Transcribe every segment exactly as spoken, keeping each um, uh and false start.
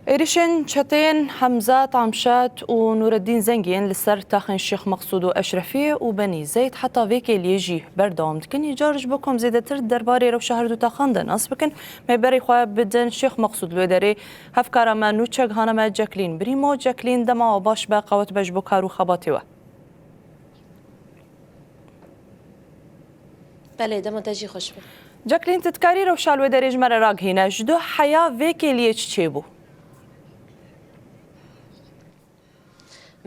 Êrişên çeteyên Hemzat, Amşat û Nûreddîn Zengî yên li ser taxên Şêx Meqsûd û Eşrefiyê û Benî Zeyd heta vê kêliyê jî berdewam dikin. Îcar ji bo ku em zêdetir derbarê rewşa her du taxan de nas bikin, me berê xwe bidin Şêx Meqsûd. Li wê derê hevkara me nû çek hane me Ceklîn Birîmo. Ceklîn, dema we baş be, qewet be ji bo kar û xebatê we. Belê, dema te jî xweş be. Ceklîn, tu dikarî rewşa li wê derê ji me re ragihîne? Ji duh heya vê kêliyê çi çêbû?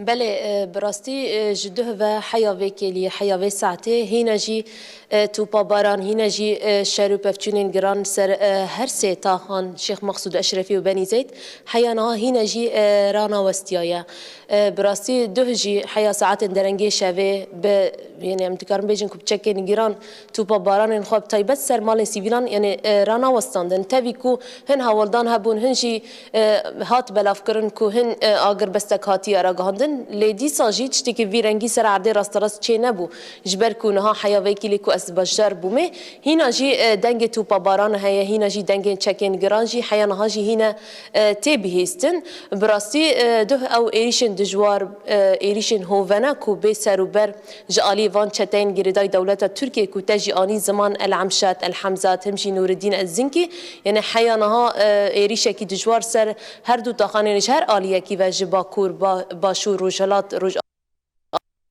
Belê, e, bi rastî, e, ji duh ve heya vê kêliyê, heya vê saetê, hîna jî, e, topa baran, hîna jî, e, şer û pevçûnên giran ser, e, her sê taxan Şêx Meqsûd, Eşrefî û Benî Zeyd, heya niha hîna jî, e, ranawestiyaye. E, bi rastî duh jî heya saetên derengê şevê bi, yanî em dikarin bêjin ku bi çekên giran topa baranên xwe bi taybet ser malên sivîlan, yanî, e, ranawestandin. Tevî ku hin hewldan hebûn, hin jî, e, hat belavkirin ku hin, e, agirbestek hatiye ragihandin. Lê dîsa jî tiştekî vî rengî ser erdê rasterast çê nebû. Ji ber ku niha heya vê kêliyê ku ez bajar bûmê, hîna jî, e, dengê topa baran heye, hîna jî dengên çekên giran jî heya niha jî hîne, e, tê bihîstin. Bi rastî, e, duh ew êrîşên dijwar, e, êrîşên hovene ku bê serûber ji aliyê van çeteyên girêdayî dewleta Tirkiyê ku te jî anî ziman, El Emşat, El Hemzat, him jî Nûreddîn El Zinkî, yanî heya niha, e, êrîşekî dijwar ser her du taxanên ji her aliyekî ve, ji Bakur, Ba-, Başûr, Rojhilat, Roj-,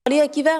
aliyekî ve,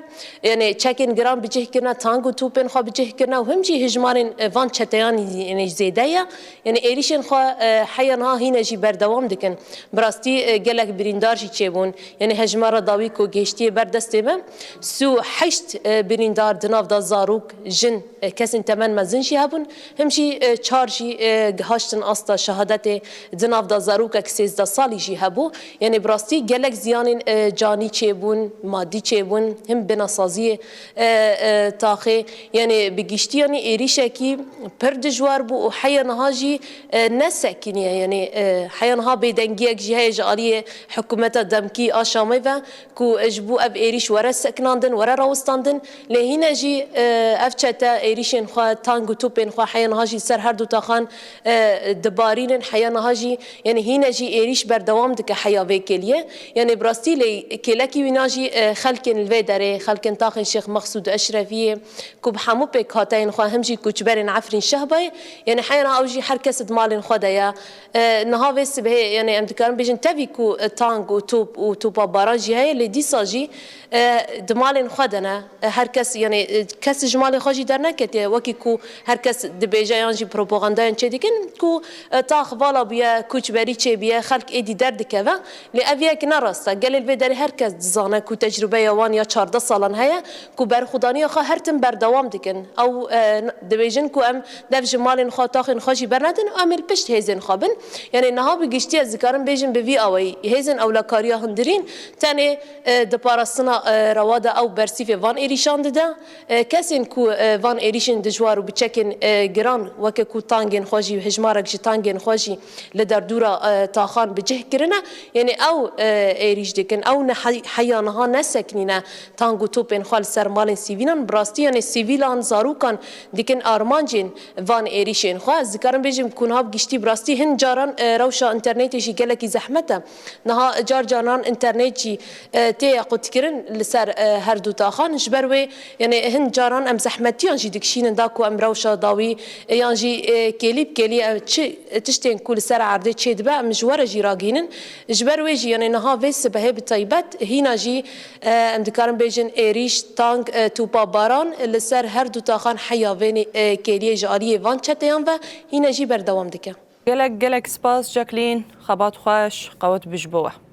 yanî çekên giran bi cih kirine, tank û topên xwe bi cih kirine û him jî hijmarên, e, van çeteyan, yanî zêde ye. Yanî êrîşên xwe, e, heya niha hîne jî berdewam dikin. Bi rastî, e, gelek birîndar jî çêbûn. Yanî hejmara dawî ku gihiştiye ber destê me, sî û heşt, e, birîndar, di nav de zarok, jin, e, kesên temen mezin jî hebûn. Him jî, e, çar jî, e, gihaştin asta şehadetê, di nav de zarokek sêzdeh salî jî hebû. Yanî bi rastî gelek ziyanên, e, canî çêbûn, madî çêbûn, him binasaziyê, e, e, taxê. Yanî bi giştî, yanî êrîşekî pir dijwar bû û heya niha jî, e, nesekiniye. Yanî, e, heya niha bêdengiyek jî heye ji aliyê hikûmeta demkî a Şamê ve ku ji bo ev êrîş were sekinandin, were rawestandin. Lê hîne jî, e, ev çete êrîşên xwe, tank û topên xwe heya niha jî ser her du taxan, e, dibarînin. Heya niha jî, yanî hîne jî êrîş berdewam dike heya vê kêliyê. Yanî bi rastî lê kêlekî wîna jî, e, xelkên li vê derê, xelkên taxên Şêx Meqsûd Eşrefiyê ku bi hemû pêkhateyên xwe him jî koçberên Efrîn Şehbayê, yanî heya niha ew jî her kes di malên xwe de ye. E, niha vê sibehê, yanî em dikarin bêjin tevî ku, e, tank û top û topa baran jî heye, lê dîsa jî, e, di malên xwe de ne. E, her kes, yanî, e, kes ji malê xwe jî derneketiye. Wekî ku her kes dibêje yan jî propagandayên çêdikin ku, e, tax vala bûye, koçberî çêbûye, xelk êdî derdikeve. Lê ev yek ne rast e. Gelê li vê derê her kes dizane ku tecrûbeya wan ya çardeh salan heye ku berxwedaniya xwe her tim berdewam dikin. Ew, e, dibêjin ku em dev ji malên xwe, taxên xwe jî bernedin û em ê li pişt hêzên xwe bin. Yanî niha bi giştî ez dikarim bêjim bi vî awayî hêzên ewlekariya hundirîn tenê, e, di parastina, e, rewa de ew bersîvê van êrîşan dide. E, kesên ku, e, van êrîşên dijwar û bi çekên, e, giran weke ku tangên xwe jî, hijmarek ji tangên xwe jî li derdora, e, taxan bi cih kirine, yanî ew, e, êrîş dikin. Ew ne hey-, heya niha nesekinîne. Tang û topên xwe li ser malên sivîlan, bi rastî, yanî sivîlan, zarokan dikin armancên van êrîşên xwe. Ez dikarim bêjim ku niha bi giştî bi rastî hin caran, e, rewşa înternetê jî gelekî zehmet e. Niha car caran înternet jî, e, tê qutkirin li ser, e, her du taxan. Ji ber wê, yanî hin caran em zehmetiyan jî dikişînin da ku em rewşa dawî, e, yan jî, e, kêlî bi kêlî, e, çi tiştên ku li ser erdê çêdibe em ji we re jî ragihînin. Ji ber wê jî, yanî niha vê sibehê bi taybet hîna jî, e, em dikarin bêjin êrîş, tank, e, topa baran li ser her du taxan heya vê, e, kêliyê ji aliyê van çeteyan ve hîne jî berdewam dike. Gelek, gelek spas Jacqueline. Xebat xweş, qewet bi ji bo we.